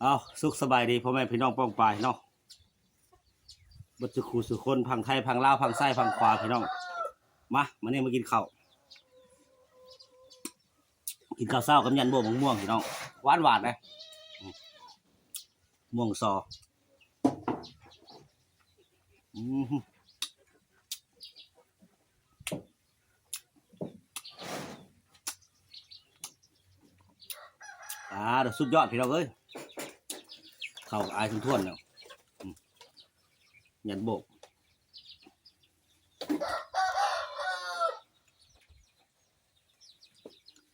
ເອົາ ສຸກສະບາຍດີພໍ່ແມ່ພີ່ນ້ອງປ້ອງປາຍເນາະ ເບິດສູ່ຄູ່ສູ່ຄົນ ຝັ່ງໄທ ຝັ່ງລາວ ຝັ່ງຊ້າຍ ຝັ່ງຂວາ ພີ່ນ້ອງ. ມາ ມື້ນີ້ມາກິນເຂົ້າ ກິນເຂົ້າເຊົ້າກັບຫຍັນໂບກໝາກມ່ວງ ພີ່ນ້ອງ ຫວານໆ ເດ້ ອືມ ມ່ວງຊໍ ອືມ. ອ່າ ສຸດຍອດພີ່ນ້ອງເອີຍ ເຂົ້າອາຍຖ້ວນໆ ແລ້ວ ອືມ ຫຍັນໂບກ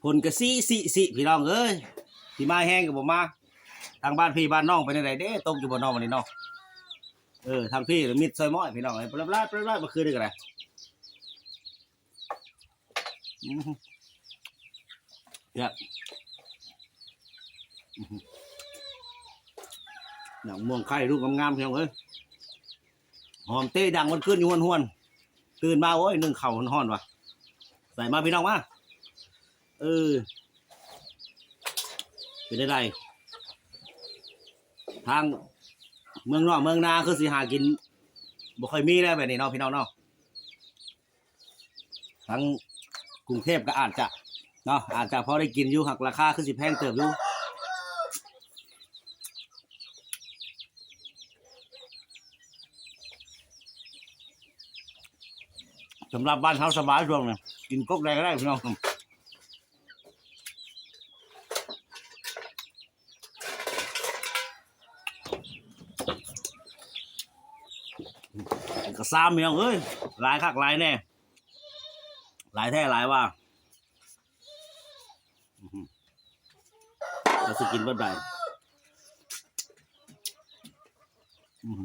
ຝົນກະຊິໆໆ ພີ່ນ້ອງເອີຍ ຊິມາແຮງກໍບໍ່ມາ. ທາງບ້ານພີ່ບ້ານນ້ອງເປັນຈັ່ງໃດເດ້ ຕົກຢູ່ບໍ່ເນາະ ມື້ນີ້ເນາະ? ເອີ ທາງພີ່ລະມິດຊ່ອຍມ້ອຍ ພີ່ນ້ອງເອີຍ ປະລາບໆ ປະລາບ ເມື່ອຄືນນີ້ກໍໄດ້ ອືມ ແຊບ ອືມ ໝາກມ່ວງໄຂ່ລູກງາມໆ ພີ່ນ້ອງເອີຍ ຫອມເຕະດັງວັນຄືນຢູ່ຮວນໆ ຕື່ນມາ ໂອ້ຍ ໜຶ້ງເຂົ້າຮ້ອນໆ ວ່າ ໃສ່ມາ ພີ່ນ້ອງມາ ເອີ ເປັນຈັ່ງໃດ ທາງເມືອງນອກເມືອງນາຄືຊິຫາກິນບໍ່ຄ່ອຍມີແລ້ວແບບນີ້ເນາະ ພີ່ນ້ອງເນາະ. ທາງກຸງເທບກໍອາດຈະເນາະ ອາດຈະພໍໄດ້ກິນຢູ່ ຫາກລາຄາຄືຊິແພງເຕີບຢູ່. ສຳລັບບ້ານເຮົາສະບາຍຊ່ວງນີ້ ກິນກົກໃດກໍໄດ້ ພີ່ນ້ອງ. ກະຊາມ ພີ່ນ້ອງເອີຍ ຫຼາຍຄັກຫຼາຍແນ່ ຫຼາຍແທ້ຫຼາຍວ່າ ອືມ ແລ້ວຊິກິນເບິດໃດ ອືມ.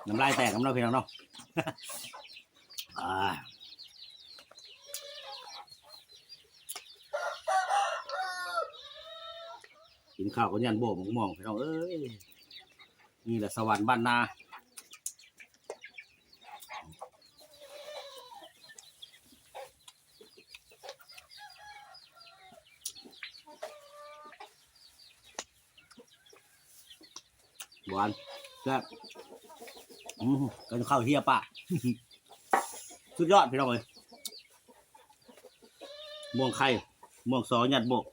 ນ້ຳລາຍແຕກນຳເນາະ ພີ່ນ້ອງເນາະ ອ່າ ກິນເຂົ້າກັບຫຍັນໂບກໝາກມ່ວງ ພີ່ນ້ອງເອີຍ ນີ້ແຫຼະສະຫວັນບ້ານນາ. ຫວານ ແຊບ ອືມ ກັນເຂົ້າເຮຍປາກ ສຸດຍອດ ພີ່ນ້ອງເອີຍ ມ່ວງໄຂ່ ມ່ວງຊໍ ຫຍັນໂບກ.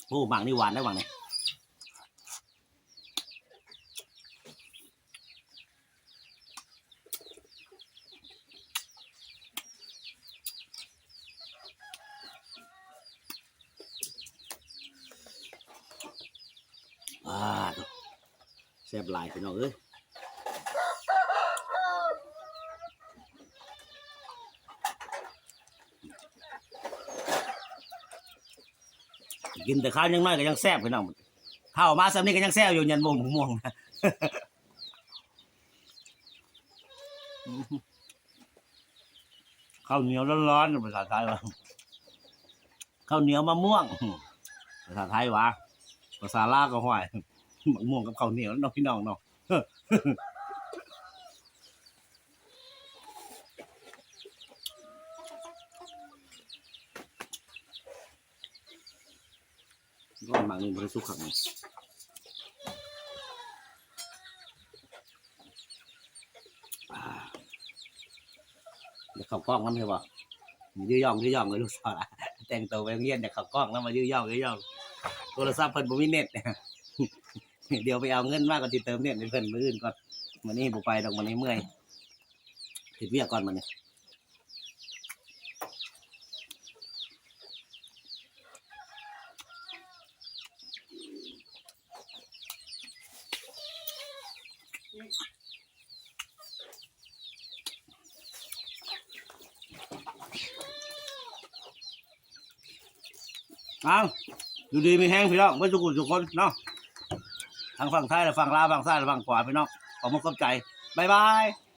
ໂອ້ ໝາກນີ້ຫວານໄດ໋ ໝາກນີ້ ອ່າ ແຊບຫຼາຍ ພີ່ນ້ອງເອີຍ ກິນແຕ່ຄາວຍັງນ້ອຍກໍຍັງແຊບ ພີ່ນ້ອງ ເຖົ້າມາສ່ຳນີ້ກໍຍັງແຊບຢູ່ ຫຍັນໂບກໝາກມ່ວງ. ເຂົ້າໜຽວຮ້ອນໆ ພາສາໄທວ່າ ເຂົ້າໜຽວມະມ່ວງ ພາສາໄທຫວາ ພາສາລາວກໍຫ້ວຍ ໝາກມ່ວງກັບເຂົ້າໜຽວເນາະ ພີ່ນ້ອງເນາະ. ໂອ້ຍ ໝາກນີ້ບໍ່ໄດ້ສຸກຄັກນີ້ ອ່າ ຢາກເຂົ້າກ້ອງນຳ ເຫັນບໍ່ ຢື້ຢອງ ຢື້ຢອງ ລູກສາວ ແຕ່ງໂຕໄປໂຮງຮຽນ ຢາກເຂົ້າກ້ອງນຳ ມາຢື້ຢອງ ຢື້ຢອງ ໂທລະສັບເພິ່ນບໍ່ມີເນັດ ດຽວໄປເອົາເງິນມາ ກໍຊິເຕີມເນັດໃຫ້ເພິ່ນມື້ອື່ນກ່ອນ ມື້ນີ້ບໍ່ໄປດອກ ມື້ນີ້ເມື່ອຍ ເຮັດວຽກກ່ອນ ມື້ນີ້. ເອົາ ຢູ່ດີມີແຮງ ພີ່ນ້ອງ ເບິດທຸກຄົນເນາະ ທັງຝັ່ງໄທ ແລະຝັ່ງລາວ ຝັ່ງຊ້າຍ ແລະຝັ່ງຂວາ ພີ່ນ້ອງ ຂອບອົກຂອບໃຈ ບາຍບາຍ.